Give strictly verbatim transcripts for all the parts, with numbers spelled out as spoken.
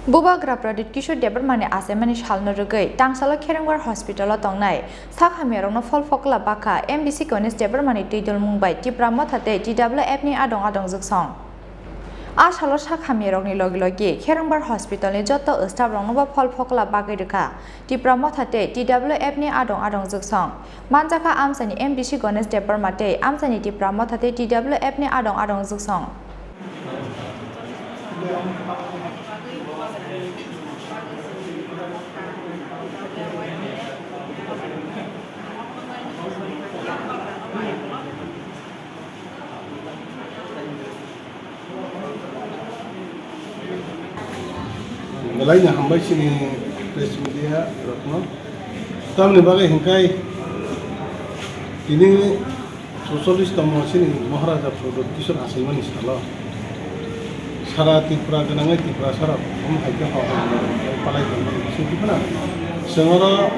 Bubagra Pradyut Kishore Debbarmani achaimani salno rwgwi Tangsalo Kherengbar Hospital-o tongnai sak hamyarokno phol phokla bakha M D C Ganesh Debbarmani twi dulmung bai Tipra Motha tei T W F ni adong adong jwksong. A salo sak hamyarokni logi logi Kherengbar Hospital-ni joto staff-roknobo phol phokla bagwi rwkha Tipra Motha tei T W F ni adong adong jwksong. Manjakha amchaini M D C Ganesh Debbarma tei amchaini Tipra Motha tei T W F ni adong adong jwksong. Belai no hambai chini press media rokno. Tamni bagwi hingkai tini socholish tongmo chini Maharaja Pradyut Kishore achaimani salo sara Tripura gwnangwi Tripura sara omo hai khe hok palai tongmani bising tongmani. Chwng oro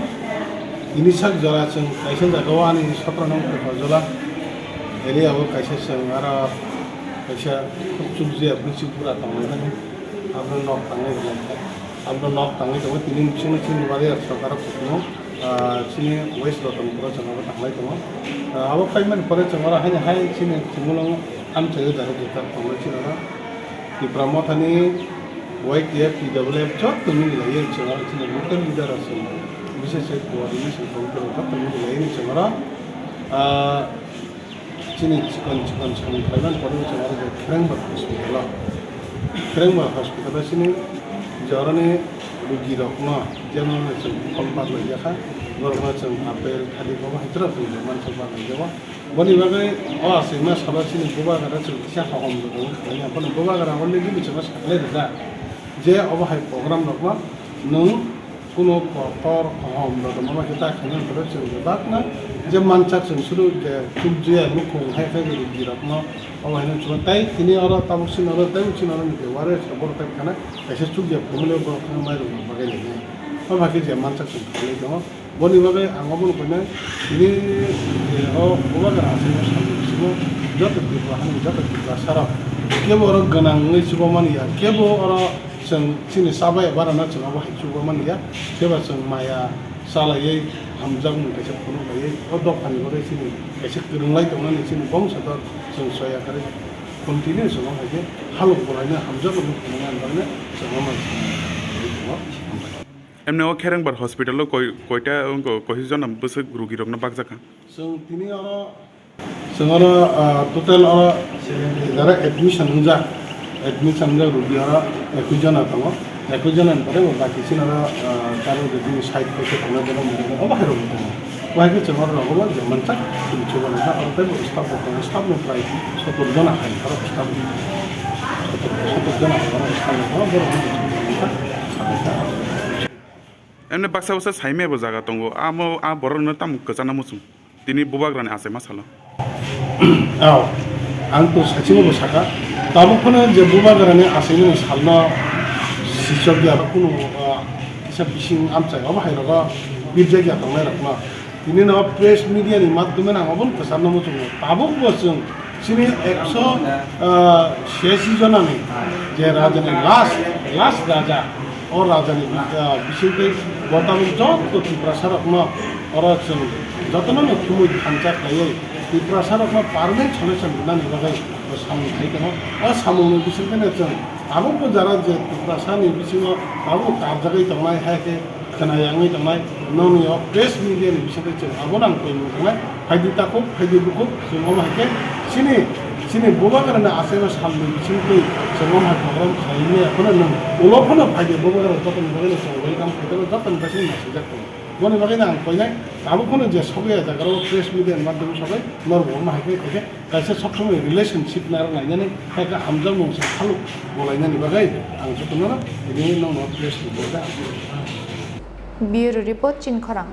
tini sak jora chwng kaisa jagao ani sotro nong Kokarjala area o kaisa chwng aro kaisa khuk chukjia bwswk bura tongmani. Abro nok tangwi rwlaikha. Abro nok tangwi tongo. Tini bisingo chini bari sorkaro kuchukno, ah, chini West Ratanpura chwng abo tanglai tongo. Ah, abo khaimani pore chwng oro haino hai chini Chimulwng amchaio direct jota tonglai chini oro. Tipra Mothani Y T F, T W F joto mili laiwi chwng oro chini local leader rok chwng, bishes khe coordination committee rok joto mili laiwi chwng oro, ah, Chini chikon chikon samung khlaimani kono chwng oro je Kherengbar hospital o, Kherengbar hospital o chini je oroni rugirokno jemon chwng hol bak laijak kha, borokno chwng apple thalik obo hai jora chwng mansa bak laijago. Boni bagwi o achaima salo chini bubagra chwng kisa hokom rwgwi khlaina, bono bubagra already chwngno saklai rijak je obo hai program rokno nwng Kuno kotor kaham rok ma khe ta khaina hwnwi chwng bebak na je mansak chwng suru je chukjaya nukhung hai khe rwgwi rokno obo haino chwng tei tini oro tabuk sini oro tei chini oro ni je wari borok tei khana kaisa chukjaya family borok khana mai rok bagwi nai. Obo hai khe je mansak chwng khalai tongo. Boni bagwi ang obono khainai tini je o bubagra aswk sal ni bisingo joto Tripura hani joto Tripura sarok kebo oro gwnang wngwi chuba mani ya kebo oro Chwng chini chabai barana chwng abo hai chuba mani ya, khe ba chwng maya chalaiwi hamjakmung kaisa phunuk laiwi o dophani bagwi chini kaisa kwrwnglai tongnani chini bongso dor chwng soya kwrwi continue chwng o hai khe halok bolaino hamjakmung phunuknani bagwino chwng o mai tongo. Emne o Kherengbar hospital o koi, koita wngkha, koisa jona bwswk rugirokno bakjakha? Chwng tini oro Chwng oro, ah, total oro jara admission wngjak, admission wngjak rugi oro ekui jona tongo, ekui jona ni pore bo baki chini oro, ah, charo je bini side paisa tongnai bono mungkha obo hai rok bo tongo. Bo hai khe chwng oro rogo bo je mansak chini chuba nangkha oro tei bo staff bo tongo, staff no prai sotor jona hai oro staff, sotor, sotor jona hai oro staff no tongo, borok no bo chwng mansa. Emne baksa baksa saimaya bo jaga tongo, amo a borok no tamo kwchana muchung. Tini bubagrani achaima salo. Aw, ang to saichung bo saka. Tabuk phano je bubagrani achaimani salno sichok ya ba kunu, ah, kisa bising amchai obo hai rogo birjak ya tongnai rokno. Tini no press media ni madhyome nang obo kwcharno muchungo. Tabuk bo chwng chini ekso, ah, siyasi jonani je rajani last, last raja. O rajani, ah, bisingtwi bo tabuk joto Tiprasa rokno oro chwng jotono no thumwi thansa khlaiwi Tiprasa rokno permanent solution rwnani bagwi bo samung khai tongo. O samungni bisingtwi no chwng tabukbo jara je Tiprasani bisingo tabuk karjagwi tongnai hai khe khwna yangwi tongnai nokni o press media ni bisingtwi chwng abono ang tongmung tongnai. Phaidi takhuk, phaidi bukhuk, chwng omo hai khe chini, chini bubagrani achaima salni bisingtwi chwng omo hai program khlaimani phano nwng ulo phano phaidi bubagra jotoni bagwino chwng welcome khaitano jotoni bagwino nasijak tongo. Boni bagwino ang koinai tabuk phano je sokya jagarao press media ni madhyome sogwi norok bo omo hai khe kaisa sob somoi relationship narwk lainani hai khe hamjakmung se khaluk bolainani bagwi ang jotono tini nokno press media. Bureau Report, Chinkhorang.